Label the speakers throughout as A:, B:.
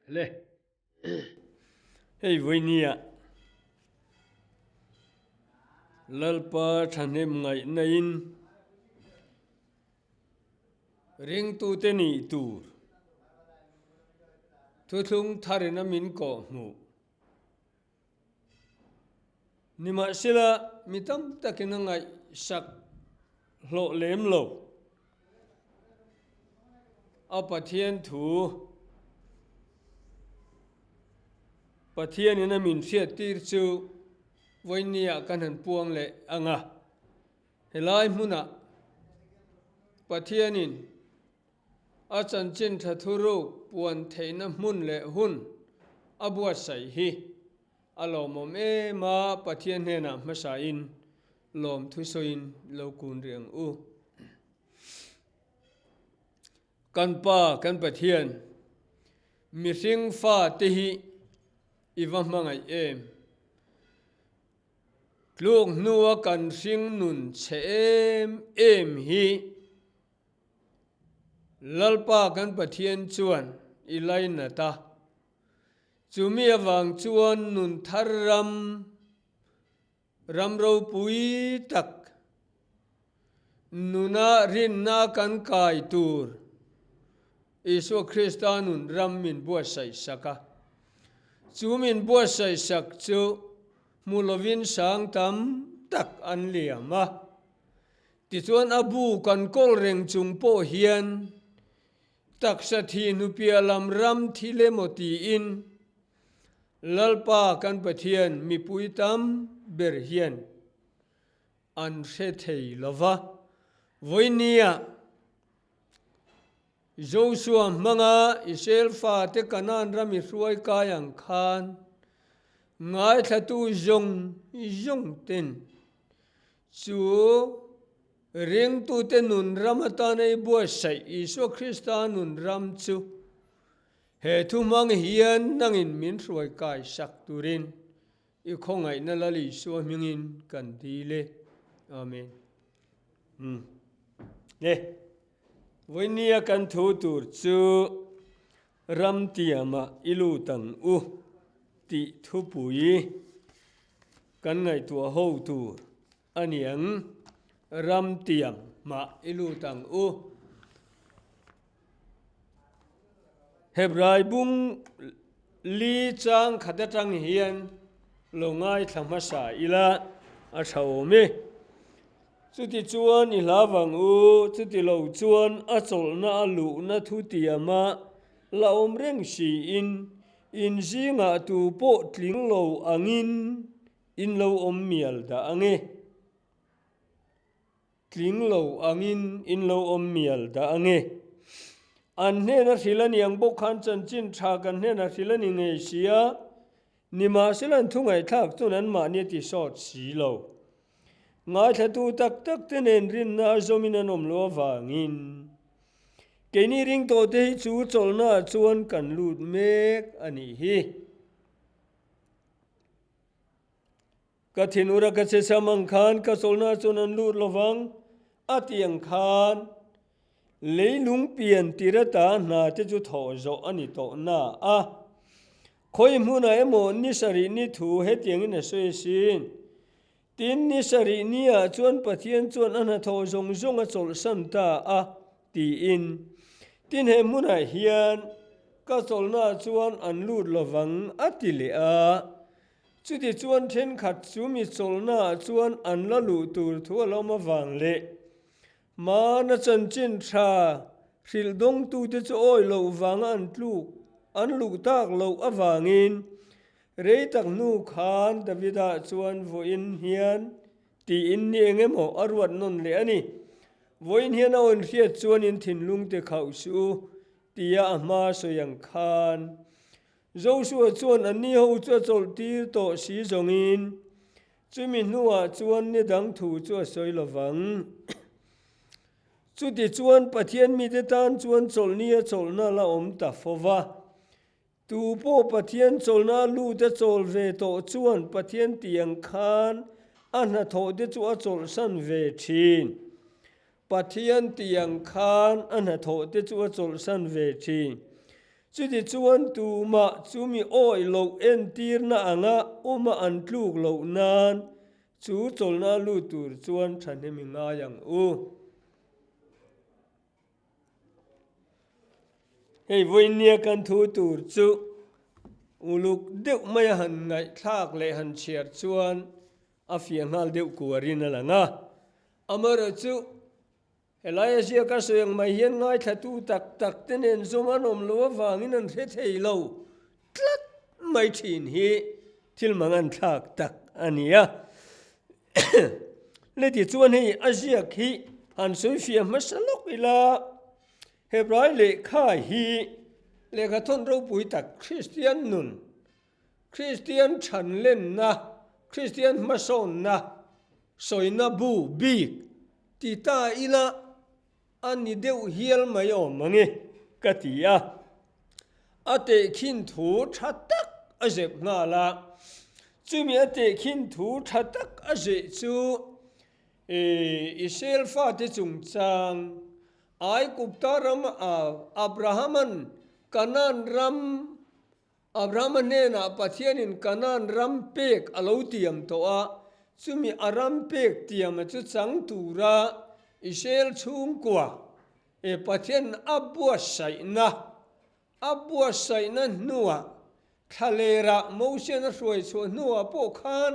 A: Le. Hei vawinia Lalpa thahnem ngaihna in ringtute nih tur thuthlung tharin a min kawh hmuh. Nimahsela mi tam takin a ngaihsak hlawh lem lo. A Pathian thu Pathianin a min hriattir chu vawinia kan han puang leh ang a. Helai hmunah Pathianin A chanchin tha thuruk puan theihna hmun leh hun a buatsaih hi a lawmawm em a, Pathian hnenah hmasain lawmthu sawiin lo kun rih ang u. Kan Pa, kan Pathian, mihring fate hi i va hmangaih em? Tluk hnua kan hring nun chhe em em hi Lalpa kan Pathian chuan i lainat a, chumi avang chuan nun thar ram, ram ropui tak, nuna rinna kan kai tur Isua Krista nun ram min buatsaih sak a. Chu min buatsaih sak chu hmu lovin sang tam tak an liam a. Tichuan a bu kan kawl reng chung pawh hian taksa thi hnupiah lam ram thil emaw tiin Lalpa kan Pathian mipui tam ber hian an hre thei lo va. Vawinia Joshua hmanga Israel fate Kanaan ram i hruai kai ang khan ngaithlatu zawng zawng ten Chu ringtute nun ram atana i buatsaih Isua Krista nun ram chu he thu hmang hian nangin min hruai kai sak turin i khawngaihna Lal Isua hmingin kan dil e. Amen. Umm. Le. Vawinia kan thu tur chu ram tiamah i lut ang u tih thupui Kan ngaihtuah ho tur a niang, ram tiang mah i lut ang u. Hebrai bung li chang khat atang hian lo ngaithla hmasa ila a tha awm e. Chuti chuan i hla vang u, chuti lo chuan a chawlhna a luhna thu tiama la awm reng siin In zingah tu pawh tling lo angin in lo awm mial dah ang e. Tling lo angin in lo awm mial dah ang e. An hnena hrilh a ni ang bawk khan chanchin tha kan hnena hrilh a ni ngei si a, nimahsela an thu ngaihthlak chuan anmahni a ti sawt si lo. Ngaithlatu tak tak te nen rinna a zawmin an awm loh avangin keini ring tawh te hi chu chawlhna ah chuan kan lut mek a nih hi. Ka thinura ka che sam ang khan ka chawlhna ah chuan an lut lovang a ti ang khan leilung pian tir ata hna te chu thawh zawh a ni tawh na a. Khawi hmunah emaw ni sarih ni thu hetiangin a sawi asin. Tin, ni sarih niah chuan Pathian chuan a hnathawh zawng zawng a chawlhsan ta a, tiin. Tin, he hmunah hian ka chawlhnaah chuan an lut lovang, a ti leh a. Chuti chuan thenkhat chu mi chawlhnaah chuan an la luh tur thu a lawm avang leh Hmana chanchin tha hrilh dawngtute chu awi loh vanga an tluk an luh tak loh avangin rei tak hnu khan Davida chuan vawiin hian tiin ni eng emaw a ruat nawn leh a ni. Vawiin hian a awn hriat chuan in thinlung te khauh suh u tia a hma sawi ang khan Joshua chuan anni ho chu a chawlh tir tawh si zawngin Chumi hnuah chuan ni dang thu chu a sawi lo vang. Chuti chuan Pathian mite tan chuan chawlhni a chawlhna la awm ta fo va. Tu pawh Pathian chawlhna a lut a chawl ve tawh chuan Pathian tih ang khan a hnathawh te chu a chawlhsan ve thin. Pathian tih ang khan a hnathawh te chu a chawlhsan ve thin. Chutichuan tumah chumi awih loh entirna anga awma an tluk loh nan chu chawlhna lut tur chuan thahnem i ngai ang u. Hei vawinia kan thu tur chu uluk deuh maia han ngaihthlak leh han chhiar chuan a fiah nghal deuh kuarin a lang a. Amaherawhchu Helai a ziaka sawi ang mai hian ngaithlatu tak tak te nen zawm an awm loh avangin an hre thei lo tlat mai thin hi thil mang an thlak tak a ni a. Le tichuan hei a ziak hi han sawi fiah hmasa lawk ila, Hebrai lehkha hi lehkha thawn ropui tak Kristian nun, Kristian thanlenna, Kristian hmasawnna sawina bu bik ti ta ila a ni deuh hial mai awm ang e ka ti a. A tehkhin thu tha tak a zep nghal a, chumi a tehkhin thu tha tak a zeh chu Israel fate chungchang Aigupta ram Abraham-a'n Kanaan ram Abrahama hnenah Pathianin Kanaan ram pek a lo tiam tawh a, chumi a ram pek tiama chu chang tura Israel chhungkua e Pathian a buatsaihna a buatsaihna hnuah thlalerah Mosian a hruai chhuah hnuah pawh khan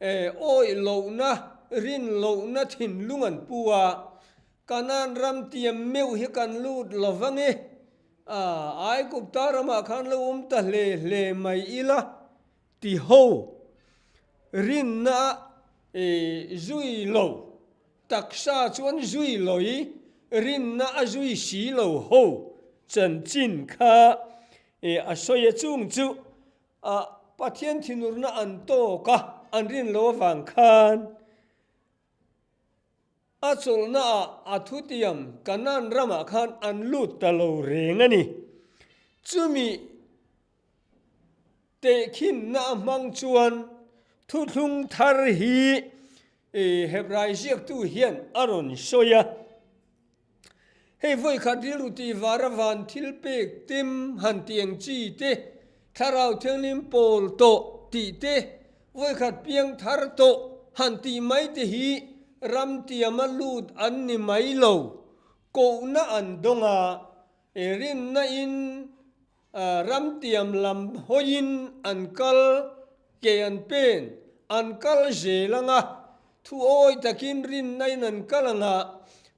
A: e awih lohna rin lohna thinlung an pu a, Kanaan ram tiam meuh hi kan lut lo vang e. A, Aigupta ramah khan lo awm ta hle hle mai ila ti ho rinna a zui lo, taksa chuan zui loi rinna a zui si lo ho chanchin kha a sawi a chung chu a Pathian thinurna an tawk a, an rin lo avang khan A chawlhnaah a thutiam Kanaan ramah khan an lut ta lo reng a ni. Chumi tehkhinna a hmang chuan thuthlung thar hi Hebrai ziaktu hian a rawn sawi a. Hei vawikhat rilru tih var a van thil pek tim han tih ang chi te, Thlarau Thianghlim pawl tawh tih te, vawikhat piang thar tawh han tih mai te hi ram tiama lut an ni mai lo, kohna an dawng a, rinna in Ramtiam lam hawiin an kal, ke an pen, an kal zel ang a, thuawi takin rinnain an kal ang a,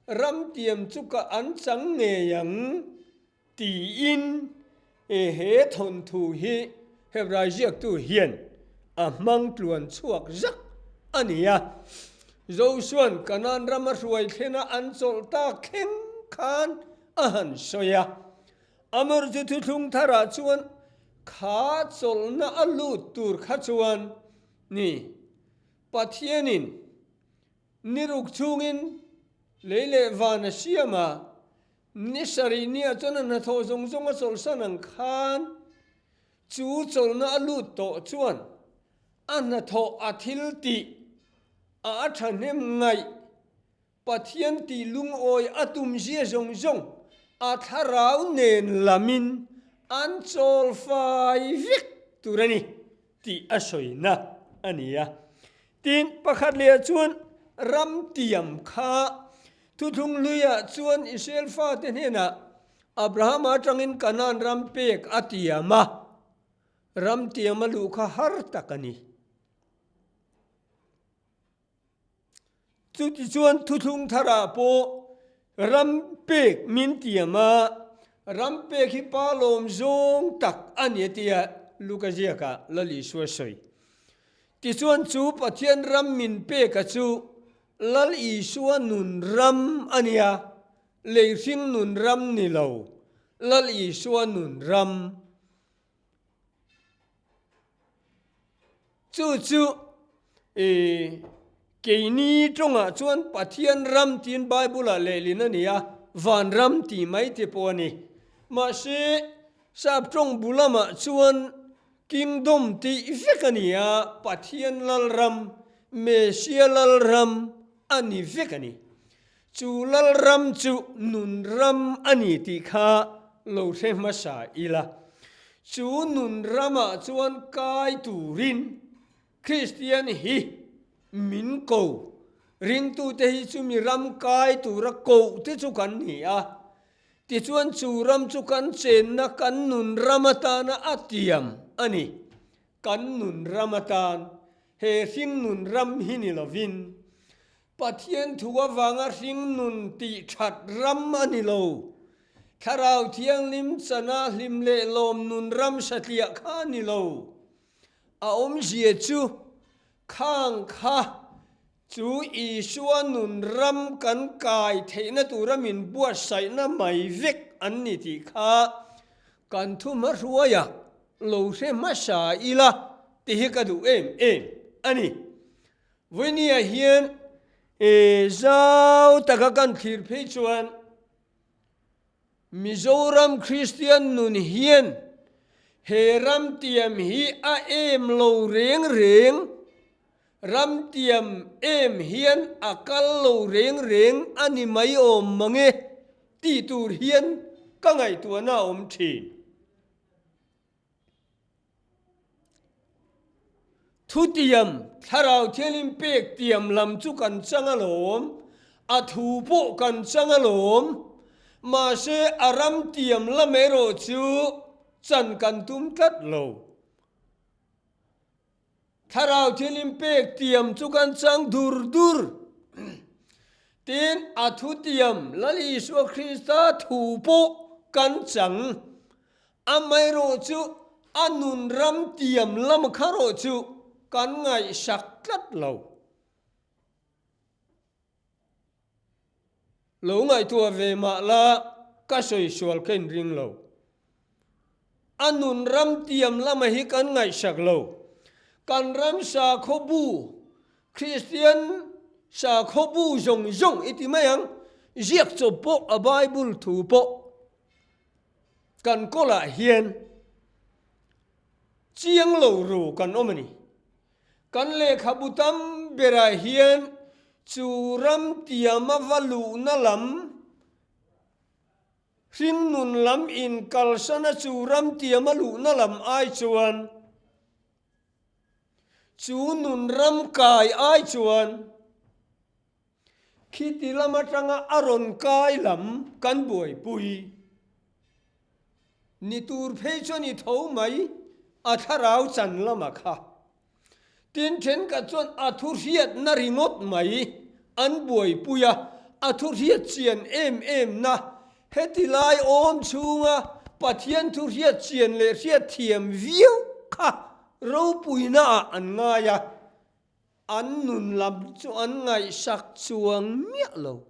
A: ramtiam chu ka an chang ngei ang tiin he thawnthu hi Hebrai ziaktu hian a hmang tluan chhuak zak a ni a. Josua'n Kanaan rama hruai thlena an chawlh tak thleng khan a han sawi a. Amor chu thuthlung tharah chuan kha chawlhna a lut tur kha chuan ni Pathianin ni ruk chhungin lei leh van a siam a, ni sarih nia chuan a hnathawh zawng zawng a chawlhsan ang khan chu chawlhna a lut tawh chuan a hnathawh a thil tih a a thahnem ngaih Pathian tih lungawi a tum zia zawng zawng a thlarau nen lamin an chawl fai vek tur a ni tih a sawina a ni a. Tin, pakhat lehah chuan ram tiam kha thuthlung hluiah chuan Israel fate hnenah Abrahama atangin Kanaan ram pek a tiam a, ram tiam a luh kha har tak a ni. Chutichuan thuthlung tharah pawh ram pek min tiam a, ram pek hi pa lawm zawng tak a ni a tia Luka ziakah Lal Isua sawi. Tichuan chu Pathian ram min peka chu Lal Isua nun ram a nia, lei hring nun ram ni lo, Lal Isua nun ram. Chu chu i keini tawngah chuan Pathian ram tiin Bible-ah lehlin a ni a, van ram tih mai te pawh a ni. Mahse, sap tawng bu lamah chuan Kingdom tih vek a ni a, Pathian Lalram, Messiah Lalram a ni vek a ni. Chu Lalram chu nun ram a ni tih kha. lo hre hmasa ila. Chu nun ramah chuan kai turin Kristian hi min ko. Ringtute hi chumi ram kai tura koh te chu kan ni a. Tichuan chu ram chu kan chenna kan nun ram atana a tiam a ni. Kan nun ram atan he hring nun ram hi ni lovin Pathian thu avanga hring nun tih that ram a ni lo. Thlarau Thianghlim chana hlim leh lawm nun ram satliah kha a ni lo. A awmzia chu khang kha chu Isua nun ram kan kai theihna tura min buatsaihna mai vek an ni tih kha kan thu hmahruaia lo hre hmasa ila tih hi ka duh em em a ni. Vawinia hian zau taka kan thlir phei chuan Mizoram Kristian nun hian he ram tiam hi a em lo reng reng, ram tiam em hian a kal lo reng reng a ni mai awm mange tih tur hian ka ngaihtuahna a awm thin. Thutiam, Thlarau Thianghlim pek tiam lam chu kan chang alawm, a thu pawh kan chang alawm, mahse a ram tiam lam erawh chu chan kan tum tlat lo. Thlarau Thianghlim pek tiam chu kan chang dur dur. Tin, a thutiam Lal Isua Krista thu pawh kan chang. Amaherawh chu a nun ram tiam lam kha rawh chu kan ngaihsak tlat lo. Lo ngaihtuah ve mah la ka sawi sual ka inring lo. A nun ram tiam lama hi kan ngaihsak lo. Kan ram sakhaw bu, Kristian sakhaw bu zawng zawng i ti mai ang, ziak chawp pawh a Bible thu pawh Kan kawlah hian chiang lo ru kan awm a ni. Kan lehkhabu tam berah hian chu ram tiama va luhna lam, hringnun lam inkalsana chu ram tiama luhna lam ai chuan, chu nun ram kai ai chuan, Khiti lam atanga a rawn kai lam kan buaipui ni tur phei chu a ni tho mai, a thlarau chan lama kha. Tin thenkhat chuan a thu hriatna ringawt mai an buaipui a, a thu hriat chian em em na, heti lai awm chhunga Pathian thu hriat chian leh hriat thiam viau kha ropuina ah an ngai a. An nun lam chu an ngaihsak chuang miah lo.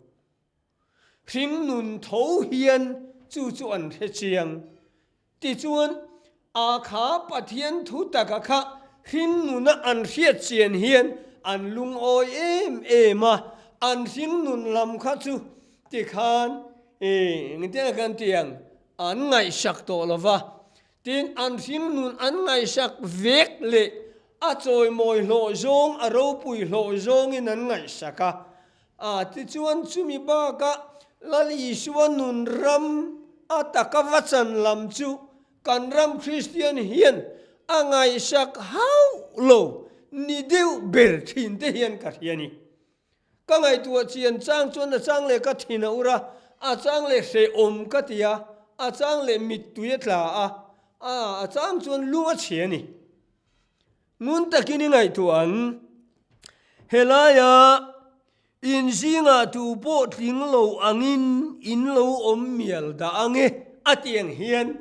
A: Hring nun tho hian chu chu an hre chiang. Tichuan, a kha Pathian thu taka kha hring nuna an hriat chian hian an lungawi em em a, an hring nun lam kha chu tikhan engtin a kan ti ang, an ngaihsak tawh lo va. Tin, an hring nun an ngaihsak vek leh a chawimawi hlawh zawng, a ropui hlawh zawngin an ngaihsak a. A Tichuan, chumi bakah Lal Isua nun ram a taka va chan lam chu kan ram Kristian hian a ngaihsak hauh lo ni deuh ber thin te hian ka hria ni. Ka ngaihtuah chian chang chuan a chang leh ka thin a ur a, a chang leh hrehawm ka ti a, a chang leh mittui a tla a, a a chang chuan lung a chhe a ni. Ngun takin i ngaihtuah ang. Helaia in zingah tu pawh tling lo angin in lo awm mial dah ang e a ti ang hian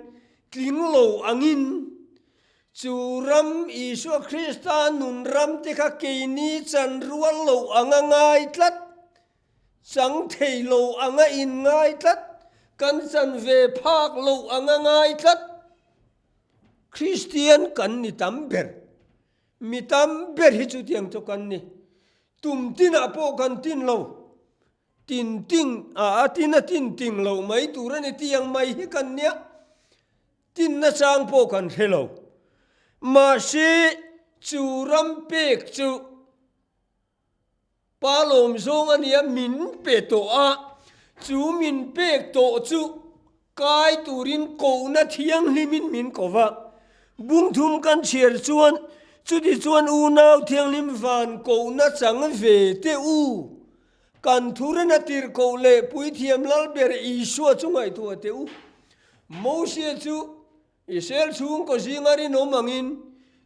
A: tling lo angin Chu ram, Isua Krista nun ram te kha keini chan rual lo anga ngai tlat, chang thei lo anga in ngai tlat, kan chan ve phak lo anga ngai tlat. Kristian kan ni tam ber. Mi tam ber hi chutiang chu kan ni. Tum tinah pawh kan tin lo. Tin ting a a tin a tin ting lo mai tur a ni tiang mai hi kan nia. Tinna chang pawh kan hre lo. Mahse chu ram pek chu pa lawm zawng a nia min pe tawh a, chu min pek tawh chu. Kai turin kohna thianghlimin min ko va. Bungthum kan chhiar chuan, chuti chuan unau thianghlim van kohna chang ve teh u. Kan thurena tirhkoh leh puithiam Lalber Isua chu ngaihtuah teh u. Mosia chu Israel chhungkaw zinga rinawm angin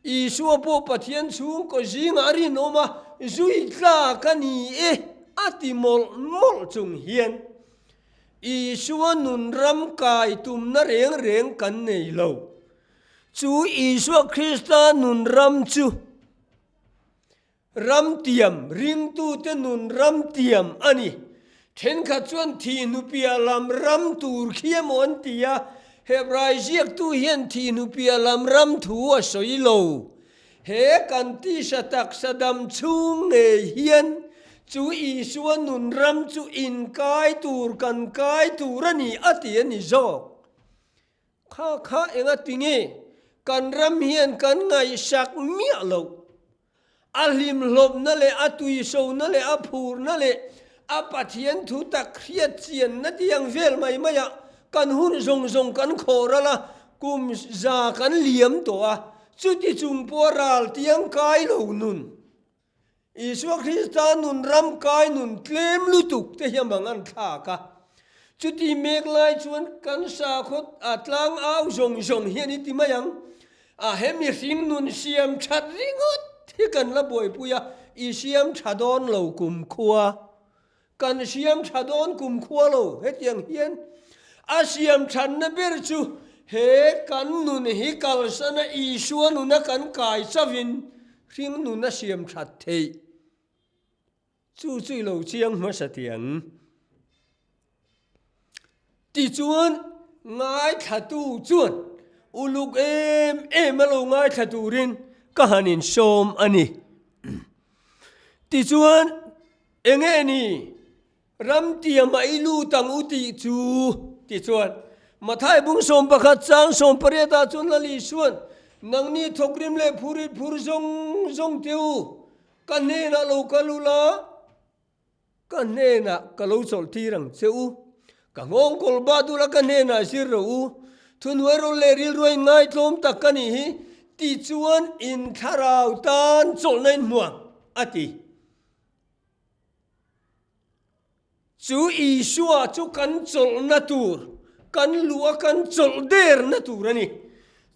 A: Isua pawh Pathian chhungkaw zingah a rinawm a, zui tlak a ni e a ti mawlh mawlh chung hian Isua nun ram kai tumna reng reng kan nei lo. Chu Isua Krista nun ram chu Ramtiam, ringtute nun ramtiam a ni. Thenkhat chuan thihnupiah lam ram tur khi emaw an ti a, Hebrai ziaktu hian thihnupiah lam ram thu a sawi lo. He kan tisa taksa dam chhung ngei hian chu Isua nun ram chu inkai tur kan kai tur a ni a ti a ni zawk. Kha kha enga tinge kan ram hian kan ngaihsak miah loh. A hlimhlawpna leh a tuisona leh a phurna leh a Pathian thu tak hriat chianna tiang vel mai maiah kan hun zawng zawng kan khawh ral a, kum za kan liam tawh a, chuti chung pawh ral tiang kai lo nun. Isua Krista nun ram kai nun tlem lutuk te hian bang an thlak a. Chuti mek lai chuan kan sakhaw a tlang au zawng zawng hian i ti mai ang. A he mihring nun siam that ringawt hi kan la buaipui a, i siam tha dawn lo kumkhua. Kan siam tha dawn kumkhua lo hetiang hian a siam thatna ber chu he kan nun hi kalsana Isua nuna kan kai chavin hring nun a siam that theih. Chu chu i lo chiang hmasa tiang. Tichuan ngaithlatu chuan uluk em em a lo ngaithla turin ka han insawm a ni. Tichuan Enge ni? Ram tiam a i lut ang u tih chu? Tichuan, Mathai bung 11 chang 18 ah chuan Lal Isuan, Nangni thawkrim leh phurit phur zawng zawng te u, ka hnenah lo kal u la, ka hnenah ka lo chawlh tir ang che u. Ka nghawng kawl bat ula ka hnenah zir rawh u. Thuhnuai rawl leh rilruai ngaitlawm tak ka nih hi, tichuan in thlarau tan chawlhna in hmu ang, a ti. Chu Isua chu kan chawlhna tur, kan luh a kan chawlh derna tur a ni.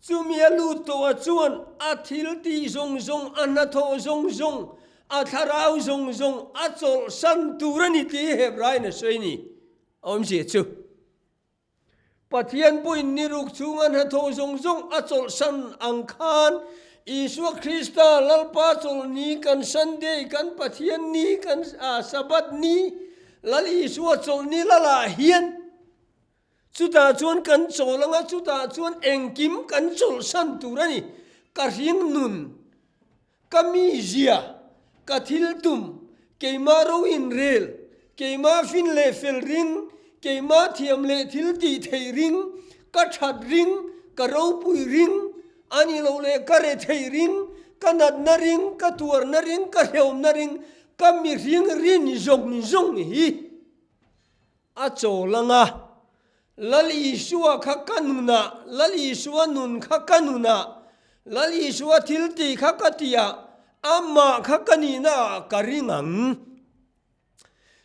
A: Chumi a lut tawhah chuan a thil tih zawng zawng, a hnathawh zawng zawng, a thlarau zawng zawng a chawlhsan tur a ni tih Hebrain a sawi a ni. A awmzia chu. Pathian pawhin ni ruk chhunga hnathawh zawng zawng a chawlhsan ang khan Isua Krista Lalpa chawlhni kan Sunday kan Pathian ni kan Sabbath ni Lal Isua chawlhni lalah hian chutah chuan kan chawl anga chutah chuan engkim kan chawlhsan tur a ni. Ka hring nun Ka mizia, ka thil tum, keimah ro inrel, keimah fin leh fel ring, keimah thiam leh thil tih theih ring, ka that ring, ka ropui ring, a ni lo leh ka retheih ring, ka natna ring, ka tuarna ring, ka hrehawmna ring, ka mihring rin zawng zawng hi A chawl ang a, Lal Isua kha ka nunah, Lal Isua nun kha ka nunah, Lal Isua thil tih kha ka tihah, amah kha ka nihnaah ka ring ang.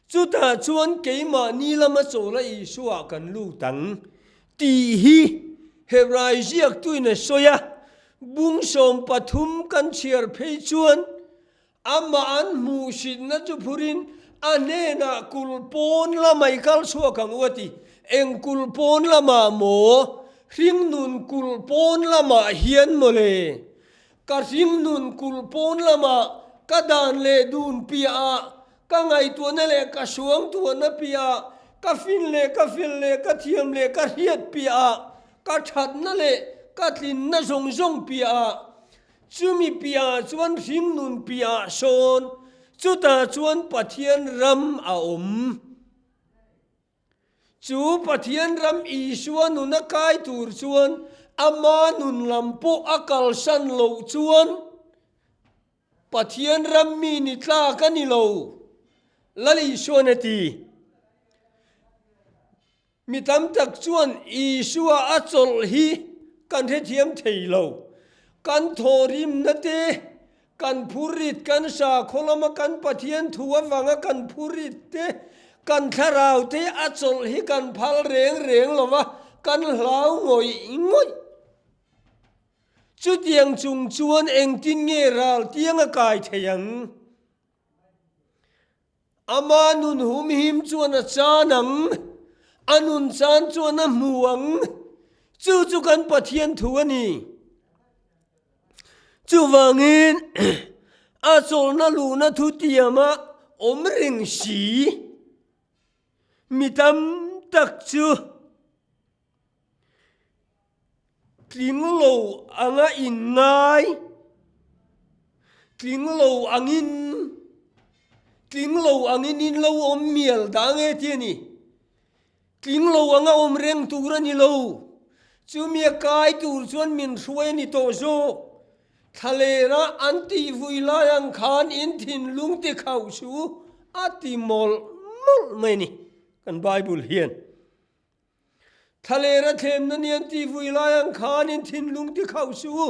A: Chutah chuan keimahni lama chawla Isua kan lut ang tih hi Hebrai ziaktuin a sawi a, bung 13 kan chhiar phei chuan Amah an hmuhsitna chu phurin a hnenah kul pawn lama i kal chhuak ang u a ti. Eng kul pawn lamah maw? Hringnun kul pawn lamah hian maw le? Ka hringnun kul pawn lamah ka dan leh dun piahah, ka ngaihtuahna leh ka suangtuahna piahah, ka fin leh ka fel leh ka thiam leh ka hriat piahah, ka thatna leh ka tlinna zawng zawng piahah, Chumi piahah chuan hringnun piahah sawn chutah chuan Pathian ram a awm. Chu Pathian ram Isua nun a kai tur chuan ama nun lam pawh a kalsan loh chuan Pathian ram mi ni tlak a ni lo, Lal Isuan a ti. Mi tam tak chuan Isua a chawlh hi kan hrethiam thei lo. Kan thawhrimna te, kan phurrit, kan sakhaw lama kan Pathian thu avanga kan phurrit te, kan thlarau te a chawlh hi kan phal reng reng lo va, kan hlau ngawih ngawih. Chutiang chung chuan engtin nge ral tiang a kai thei ang? Ama nun humhim chuan a chan ang, a nun chan chuan a hmu ang. Chu chu kan Pathian thu a ni. Chuvangin a chawlhna luhna thu tiama awm reng si mi tam tak chu Tling lo anga inngai, tling lo angin, tling lo angin in lo awm mial dah nge ti a ni. Tling lo anga awm reng tur a ni lo. Chumi a kai tur chuan min hruai a ni tawh zawk. Thlalera an tih vui lai ang khan in thinlung ti khauh chu a ti mawlh mawlh mai a ni kan Bible hian. Thlaler a thlemna ni an tih vui lai ang khan in thinlung ti khauh suh u.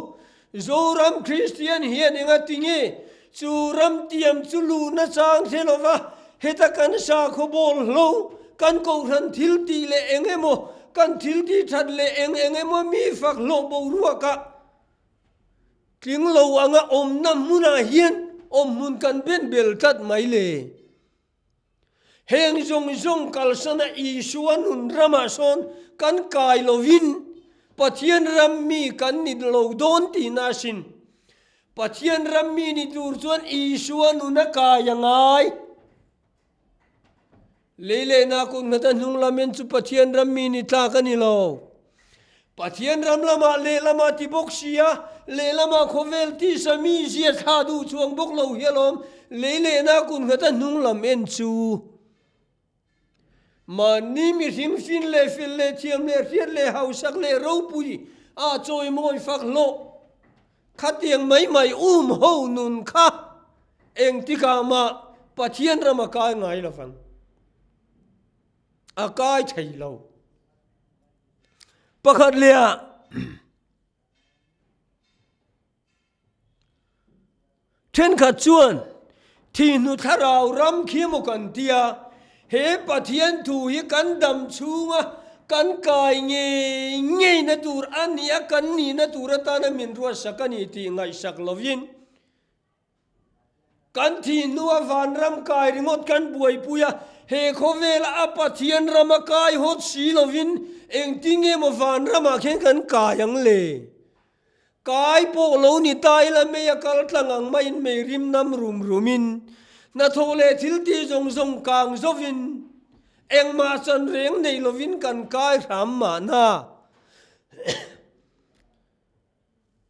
A: Zoram Kristian hian enga ti nge chu ram tiam chu luhna chang hre lo va, heta kan sakhaw bawl hlo, kan kohhran thil tih leh eng emaw, kan thil tih that leh eng eng emaw mi fak hlawh boruak ah tling lo anga awmna hmunah hian awmhmun kan ben bel tlat mai le. Heng zawng zawng kalsana Isua nun ramah sawn kan kai lovin Pathian ram mi kan ni lo dawn tihna asin. Pathian ram mi ni tur chuan Isua nun a kai a ngai. Lei lehna kut nghata hnung lamin chu Pathian ram mi ni tlak a ni lo. Pathian ram lamah lehlamah ti bawk si a, lehlamah khawvel tisa mi zia thla duh chuang bawk lo hi alawm, lei lehna kut nghata hnung lam en chu. Mahni mihring fin leh fel leh thiam leh hriat leh hausak leh ropui a chawimawi fak hlawh khatiang mai mai um ho nun kha engtikah mah Pathian ram a kai ngai lovang. A kai thei lo. Pakhat leh ah thenkhat chuan thihnu thlarau ram khi emaw kan ti a, he Pathian thu hi kan dam chhunga kan kai ngei ngeina tur a ni a, kan nihna tur atana min ruatsak a ni tih ngaihsak lovin, Kan thih hnua vanram kai ringawt kan buaipui a, he khawvela a Pathian rama kai hawt si lovin engtin nge maw vanramah khian kan kai ang le? Kai pawh lo ni ta ila mei a kal tlang ang maiin mei rim nam rum rumin hnathawh leh thil tih zawng zawng kang zovin engmah chan reng nei lovin kan kai hram mahna.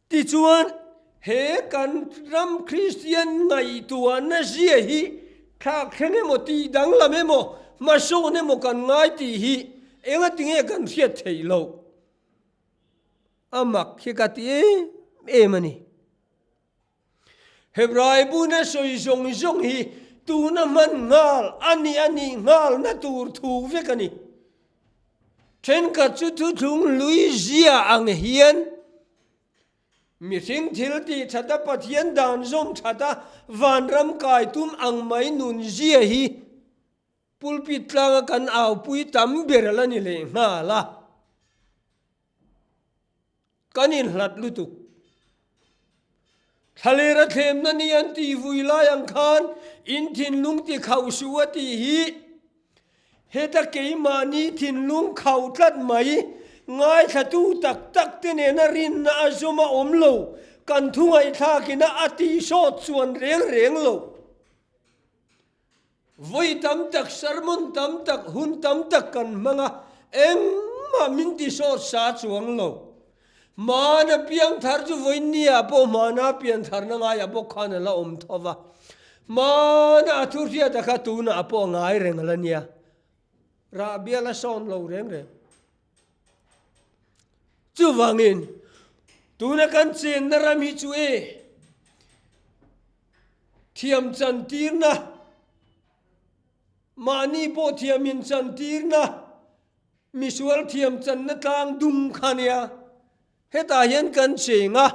A: Tichuan, he kan ram Kristian ngaihtuahna zia hi thlak thleng emaw, tih danglam emaw, hmasawn emaw kan ngai tih hi engatinge kan hriat theih loh? A mak hi ka ti em em a ni. Hebrai buna sawi zawng zawng hi tuna hman nghal a nih a nih nghalna tur thu vek a ni. Thenkhat chu thuthlung hlui zia ang hian mihring thil tih that a Pathian dan zawm that a vanram kai tum ang mai nun zia hi pulpit tlanga kan aupui tam ber a la ni leh nghal a. Kan inhlat lutuk. Thlaler a thlemna ni an tih vui lai ang khan in thinlung ti khauh suh a tih hi heta keimahni thinlung khauh tlat mai ngaithlatu tak tak te nena rinna a zawm a awm lo, kan thu ngaihthlakina a tih sawt chuan reng reng lo. Vawi tam tak, sermon tam tak, hun tam tak kan hmang a, engmah min ti sawt sa chuang lo. Hmana piangthar chu vawinia pawh hmana piantharna ngaiah bawk khan a la awm tho va. Hmana a thu hriata kha tunah pawh a ngai reng a la nia. Rah bial a sawn lo reng reng. Chuvangin, tuna kan chenna ram hi chu e, Thiam chantirna, Mahni pawh thiam in chantirna. Misual thiam channa tlang dum kha nia, hetah hian kan cheng a,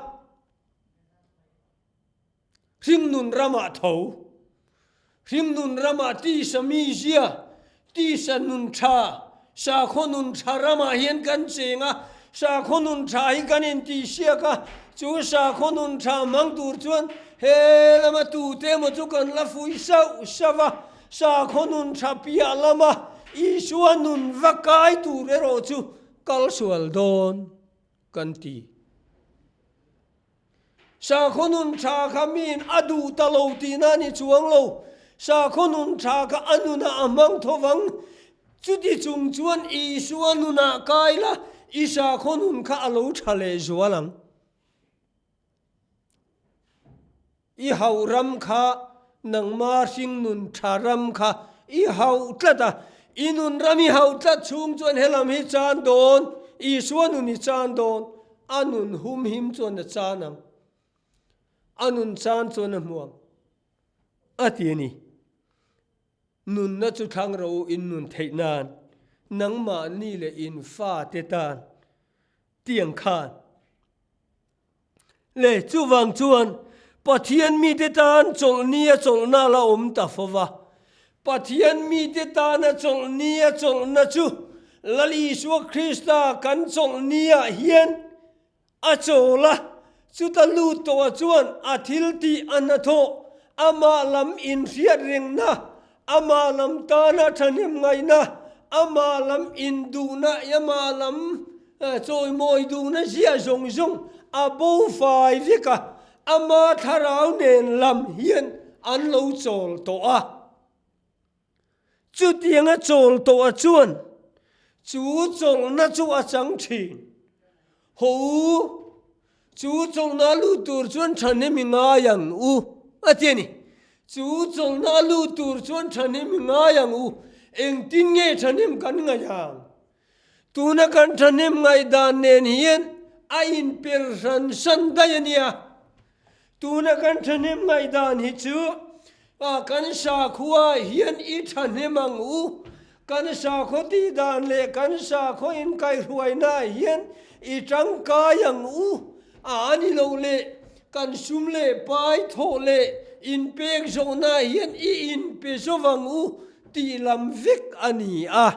A: hringnun ramah tho, hringnun ramah tisa mizia, tisa nun tha, sakhaw nun tha ramah hian kan cheng a, sakhaw nun tha hi kan intihsiak a, chu sakhaw nun tha hmang tur chuan he lama tute emaw chu kan la fuih sauh sauh a, Sakhaw nun tha piah lama Isua nun va kai tur erawh chu kal sual dawn kan ti. Sakhaw nun tha kha miin a duh ta lo tihna a ni chuang lo. Sakhaw nun tha kha a nunah a hmang tho vang. Chuti chung chuan Isua nunah kai la, i sakhaw nun kha a lo tha leh zual ang. I hauh ram kha nangma hringnun tha ram kha i hauh tlat a, i nun ram i hauh tlat chhung chuan helam hi chan dawn, Isua nun i chan dawn, a nun humhim chuan a chan ang, a nun chan chuan a hmu ang a ti a ni. Nunna chu thlang ro in nun theih nan nangmahni leh in fate tan tiang khan Le chuvang chuan Pathian mite tan chawlhni a chawlhna la awm ta fo va. Pathian mite tana chawlhni a chawlhna chu Lal Isua Krista kan chawlhniah hian a chawl a, chuta lut tawhah chuan a thiltih a hnathawh, amah lam inhriat rengna, amah lam tana thahnem ngaihna, amah lam induhna, amah lam Chawimawi duhna ziah zawng zawng a bo fai vek a, ama thlarau nen lam hian an lo chawl tawh a. Chutianga chawl tawh a chuan chu chawlhna chu a chang thin. Haw u, chu chawlhna lut tur chuan thahnem i ngai ang u, a ti a ni. Chu chawlhna lut tur chuan thahnem i ngai ang u, engtin nge thahnem kan ngaih ang? Tuna kan thahnem ngaihdan nen hian a inper hran hran daih a nia. Tuna kan thahnem ngaihdan hi chu kan sakhua hian i thahnem ang u, kan sakhaw tihdan leh kan sakhaw inkaihhruaina hian i tangkai ang u, a ni lo leh kan sum leh pai thawh leh inpek zawhna hian i inpe zawvang u tih lam vek a ni a.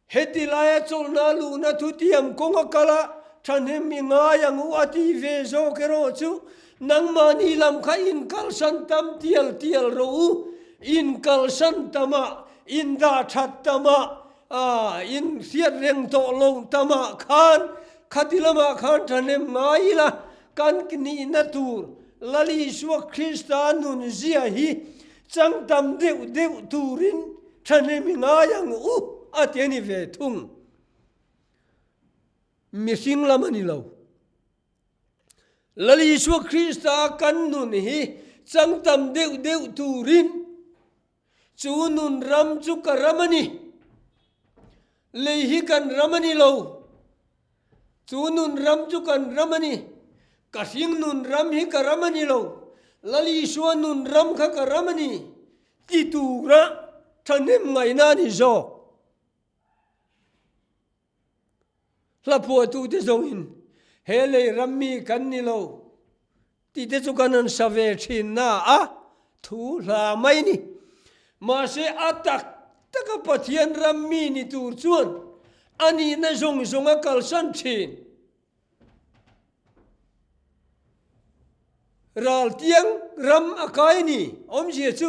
A: Heti laia chawlhna luhna thutiam kawng a kal a, thahnem i ngai ang u a ti ve zawk erawh chu nangmahni lam kha inkalsan tam tial tial rawh u, inkalsan tamah, indah that tamah, inhriat reng tawh loh tamah khan khati lamah khan thahnem ngai ila kan nihna tur Lal Isua Krista nunzia hi chang tam deuh deuh turin Thahnem i ngai ang u a ti a ni ve thung. Mihring lam a ni lo. Lal Isua Krista kan nun hi chang tam deuh deuh turin chu nun ram chu ka ram a ni. Lei hi kan ram a ni lo. Chu nun ram chu kan ram a ni. Ka hring nun ram hi ka ram a ni lo. Lal Isua nun ram kha ka ram a ni. Ti tura thahnem ngaihna a ni zawk. Hla phuahtute zawngin he lei ram mi kan ni lo tih te chu kan han sa ve thin na a thu hla mai ni. Mahse a tak taka Pathian ram mi ni tur chuan a nihna zawng zawng a kalsan thin. Raltiang ram a kai a ni. Awmzia chu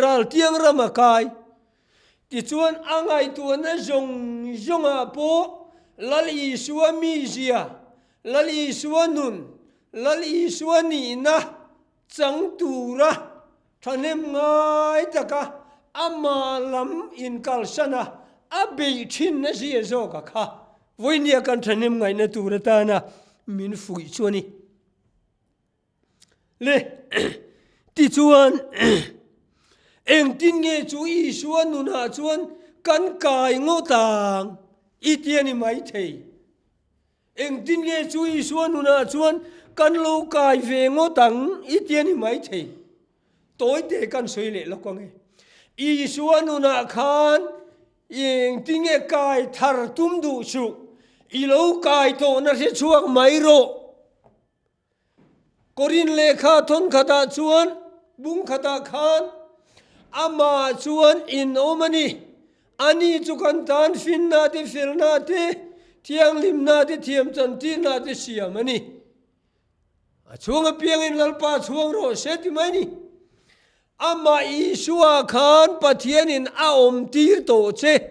A: raltiang ram a kai. Tichuan a ngaihtuahna zawng zawngah pawh Lal Isua mizia, Lal Isua nun, Lal Isua nihna chang tura thahnem ngai taka amah lam inkalsan a, a beih thin a zia zawk a kha. Vawinia kan thahnem ngaihna tur atana min fuih chu a ni. Le, tichuan engtin nge chu Isua nunah chuan kan kai ngawt ang i ti a ni maithei. Engtin nge chu Isua nunah chuan kan lo kai ve ngawt ang i ti a ni maithei. Tawite kan sawi leh lawk ang e. Isua nunah khan. Engtinge kai thar tum duh suh, i lo kai tawhna hre chhuak mai rawh. Korin lehkha thawn khatah chuan bung khatah khan amah chuan in awm a ni. Ani chu kan tan finna te, felna te, thianghlimna te, thiamchantirna te siam a ni. A chhung apiangin Lalpa chhuang rawh se ti mai ni. Amah Isua khan Pathianin a awm tir tawh che.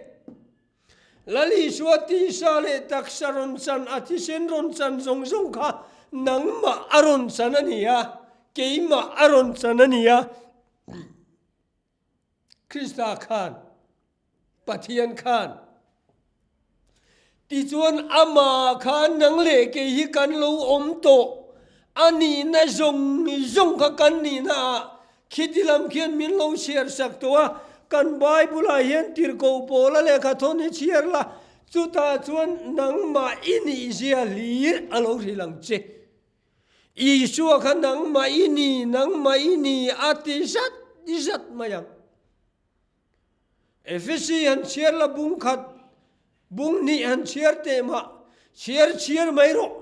A: Lal Isua tisa leh taksa rawn chan, a thisen rawn chan zawng zawng kha nangmah a rawn chan a ni a, keimah a rawn chan a ni a. Krista khan, Pathian khan, tichuan amah khan nang leh kei hi kan lo awm tawh a nihna zawng zawng kha kan nihna ah khiti lam khian min lo chhiar sak tawh a, kan Bible ah hian tirhkoh pawla lehkha thawn hi chhiar la, chutah chuan nangmah i nihzia hlir a lo hrilh ang che. Isua kha nangmah i ni, nangmah i ni a ti zat zat mai ang. Efesi han chhiar la bung khat, bung hnih han chhiar teh mah, chhiar chhiar mai rawh.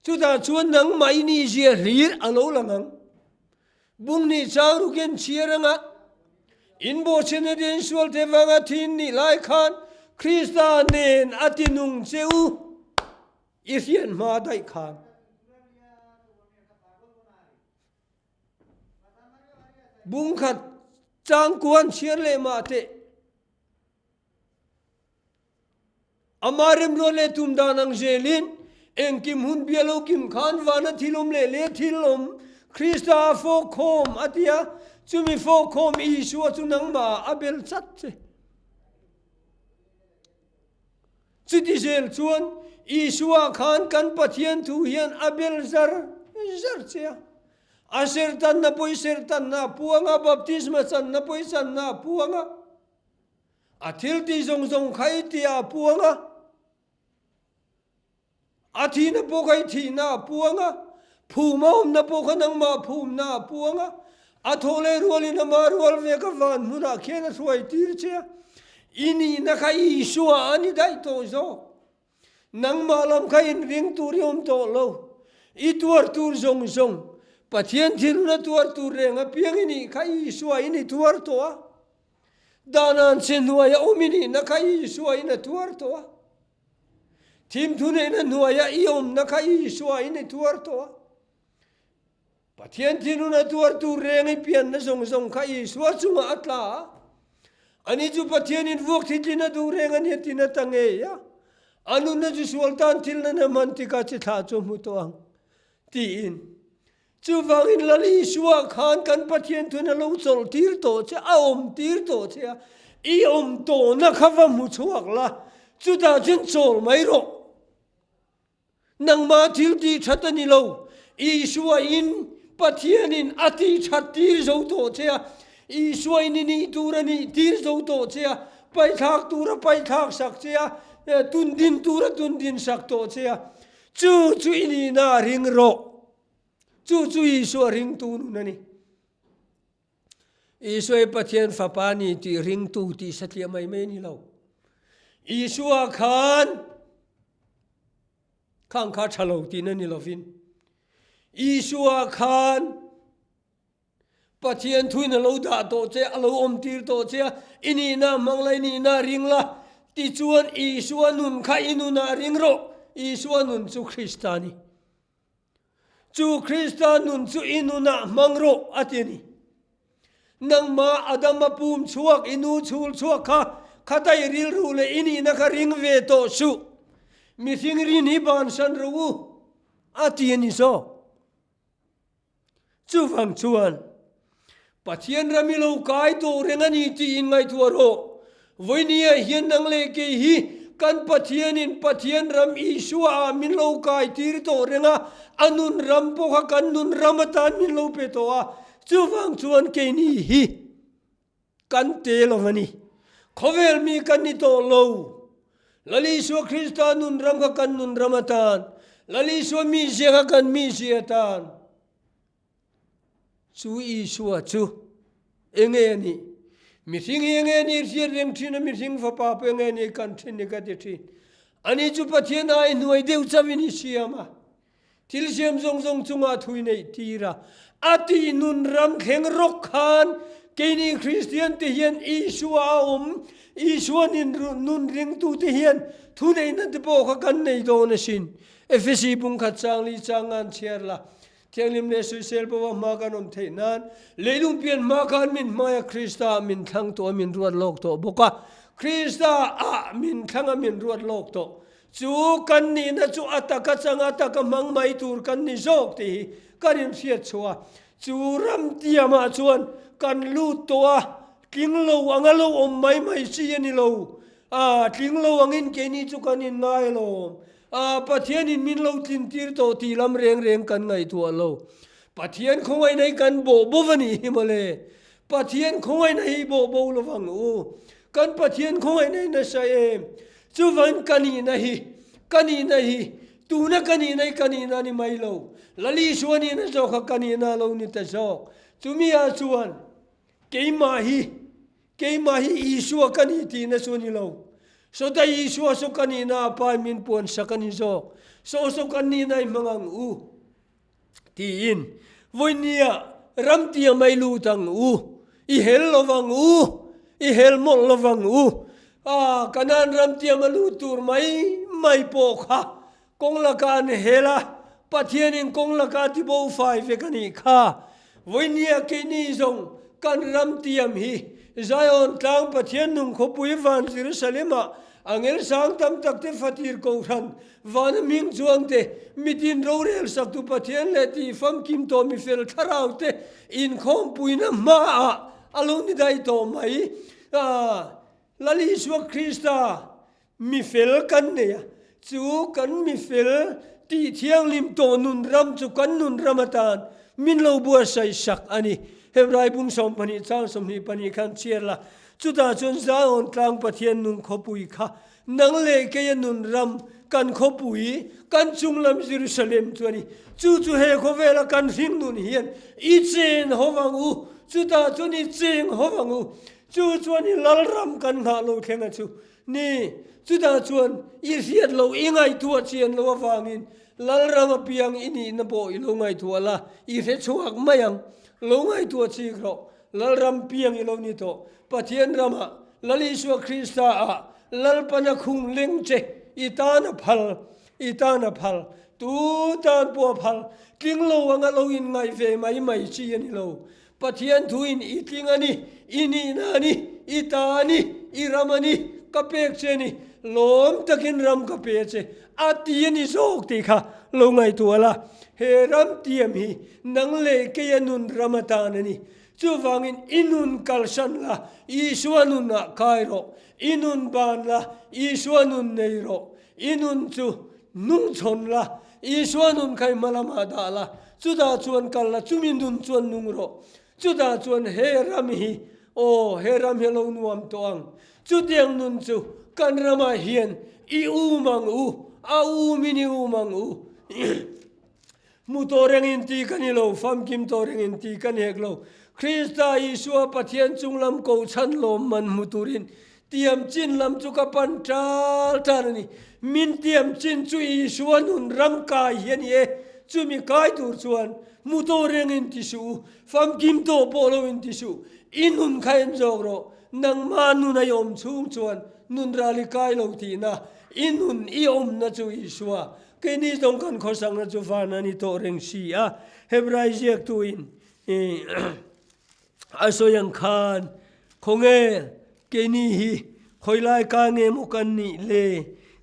A: Chutah chuan nangmah i nih zia hlir a lo lang ang. Bung nih chang rukin chhiar anga in bawhchhiatna te in sual te vanga thin nih lai khan Krista nen a ti nung che u i hriat hma daih khan. Bung khat chang kuan chhiar leh mah teh. Ama remruat leh tum dan ang zelin engkim hun bia lo kim khan vana thil awm leh leh thil awm Krista a fawkkhawm a ti a, chumi fawkkhawm Isua chu nangmah a bel chat che. Chuti zel chuan Isua khan kan Pathian thu hian a bel zar zar che a, a sertanna pawh i sertanna a puang a, baptisma channa pawh i channa a puang a. A thil tih zawng zawng kha i tih a puang a, a thihna pawh kha i thihna a puang a, phum a awmna pawh kha nangmah phumna a puang a, a thaw leh rualin ama rual ve ka van hmunah khian a hruai tir che a, i nihna kha Isua a ni daih tawh zawk. Nangmah lam kha inring tur i awm tawh lo, i tuar tur zawng zawng, Pathian thilna tuar tur reng apiang i nih kha Isua in i tuar tawh a. Danan che hnuaia awm i nihna kha Isua in a tuar tawh a. Thim thuneihna hnuaia i awmna kha Isua in i tuar tawh a. Pathian thinhun a tuar tur reng i pianna zawng zawng kha Isua chungah a tla a. Ani chu Pathianin vuak thitlin a duh reng a nia tin a ta ngei a. A nunna chu sual tan thil nana hman tikah chi thlah chu a hmu tawh ang tiin. Chuvangin Lal Isua khan kan Pathian thun a lo chawlh tir tawh che, a awm tir tawh che a, i awm tawhna kha va hmu chhuak la, chutah chuan chawl mai rawh. Nangmah thil tih that a ni lo, Isua in Pathianin a tih that tir zo tawh che a, Isua in i nih tur a nih tir zo tawh che a, paithlak tur a paithlak sak che a, tundin tur a tundin sak tawh che a, Chu chu i nihna a ring rawh. Chu chu Isua ringtu nun a ni. Isua hi Pathian Fapa a ni tih ringtu tih satliah mai mai a ni lo. Isua khan khang kha tha lo tihna ni lovin Isua khan Pathian thuin a lo dah tawh che, a lo awm tir tawh che a, i nihna hmang la, i nihna ring la, tichuan Isua nun kha i nunah ring rawh, Isua nun chu Krista a ni. Chu Krista nun chu i nunah hmang rawh a ti a ni. Nangmah Adama pum chhuak, i nu chhul chhuak kha, khata i rilru leh i nihna kha ring ve tawh suh. Mihring rin hi bansan rawh u, a ti a ni zawk. Chuvang chuan, Pathian ram i lo kai tawh reng a ni tih in ngaihtuah rawh. Vawinia hian nang leh kei hi kan Pathianin Pathian ram Isua ah min lo kai tir tawh reng a, a nun ram pawh kha kan nun ram atan min lo pe tawh a. Chuvang chuan keini hi Kan te lo a ni. Khawvel mi kan ni tawh lo. Lal Isua Krista nun ram kha kan nun ram atan. Lal Isua mizia kha kan mizia atan chu Isua chu enge a nih? Mihring hi enge a nih hriat reng thin a, mihring fapa pawh enge a nih kan thin ni ka ti thin. Ani chu Pathian ai hnuai deuh chauhin i siam a. Thil siam zawng zawng chungah thui neih tir a, a tih nun ram thleng rawk khan keini Kristian te hian Isua a awm, Isua nun ringtu te hian thuneihna te pawh kha kan nei dawn asin. Efesi bungkhat chang li chang ngan chhiar la, Thianghlim leh sawisel bo a hma kan awm theih nan leilung pian hma khan min hmai a Krista ah min thlang tawh a min ruat lawk tawh bawk a, Krista ah min thlang a min ruat lawk tawh. Chu kan nihna chu a taka chang a taka hmang mai tur kan ni zawk tih hi kan inhriat chhuah a. Chu ram tiamah chuan kan lut tawh a, tling lo anga lo awm mai mai chi a ni lo. A, tling lo angin keini chu kan inngai alawm. A, Pathianin min lo tlin tir tawh tih lam reng reng kan ngaihtuah lo. Pathian khawngaihna hi kan bawh bo va nih hi mawle. Pathian khawngaihna hi bawh bo lo vang u. Kan Pathian khawngaihna hi nasa em? Chuvan ka nihna hi, ka nihna hi, tuna ka nihna hi ka nihna a ni mai lo. Lal Isua nihna zawk kha ka nihna a lo ni ta zawk. Chumi ah chuan keimah hi, keimah hi Isua ka nih tihna chu a ni lo. Sawta Isua saw ka nihna a Pa in min puan sak a ni zawk. Saw saw kan nihna i hmang ang u. Tiin, Vawinia ram tia mai lut ang u, i hel lo vang u, i hel mawlh lo vang u. A, Kanaan ram tiam a lut tur mai mai pawh kha kawng laka an hel a, Pathianin kawng laka a tibo fai vek a nih kha. Vawinia keini zawng kan ram tiam hi Zion tlang Pathian nung khawpui van Jerusalem-ah angel sang tam tak te fatir kohhran Vana hming chuang te, mitin rorel saktu Pathian leh tih famkim tawh mifel thlarau te inkhawmpuina hmaah a lo ni daih tawh mai. Lal Isua Krista mifel kan nei a, chu kan mifel tih thianghlim tawh nun ram chu kan nun ram atan min lo buatsaih sak a ni. Hebrai bung 12 chang 22 khan chhiar la, chutah chuan Zion tlang Pathian nung khawpui kha Nang leh kei a nun ram, kan khawpui, kan chunglam Jerusalem chu a ni. Chu chu he khawvela kan hring nun hian i cheng ho vang u, chutah chuan i cheng ho vang u. Chu chuan i lalram kan nghah lo thleng a chu ni. Chutah chuan i hriat loh, i ngaihtuah chian loh avangin lalram apiang i nihna pawh i lo ngaihtuah la, i hre chhuak mai ang. Lo ngaihtuah chik rawh. Lalram piang i lo ni tawh. Pathian ramah Lal Isua Krista ah Lalpana khung leng che i tan a phal, i tan a phal, tu tan pawh a phal, tling lo anga lo in ngaih ve mai mai chi a ni lo. Pathian thu in i tling a ni, i nihna a ni, i ta a ni, i ram a ni, ka pek che a ni, lawm takin ram ka pe che a ti a ni zawk tih kha lo ngaihtuah la. He ram tiam hi nang leh kei a nun ram atan a ni. Chuvangin i nun kalsan la, Isua nunah kai rawh. I nun ban la, Isua nun nei rawh. I nun chu nungchhawn la, Isua nun kha i hma lamah dah la, chutah chuan kal la, chumi nun chuan nung rawh. Chutah chuan he ram hi, aw, he ram hi a lo nuam tawh ang. Chutiang nun chu kan ramah hian i um ang u, a umin i um ang u. Hmu tawh reng in ti ka ni lo, famkim tawh reng in ti ka ni hek lo. Krista Isua Pathian chung lam ko chhan lawm man hmu turin tiam chin lam chu ka pan ṭal ṭal a ni. Min tiam chin chu Isua nun ram kai hi a ni e. Chumi kai tur chuan hmu tawh reng in ti suh u, famkim tawh pawh lo in ti suh. I nun kha en zawk rawh. Nangmah nun a i awm chhung chuan nun ral i kai lo tihna. I nun i awmna chu Isua Keini zawng kan khawsakna chu van a ni tawh reng si a, Hebrai ziaktuin a sawi ang khan, Khawnge keini hi khawilai ka nge maw kan nih le?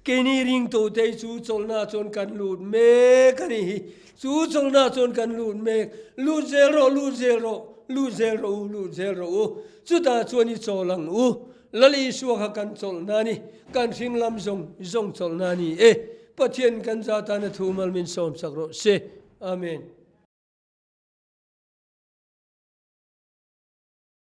A: Keini ringtute hi chu chawlhna chuan kan lut mek a nih hi. Chu chawlhna chuan kan lut mek. Lut zel rawh, lut zel rawh, lut zel rawh u, lut zel rawh u. Chutah chuan i chawl ang u. Lal Isua kha kan chawlhna a ni, kan hring lam zawng zawng chawlhna a ni e. Pathian kan za tana thu mal min sawmsak rawh se. Amen.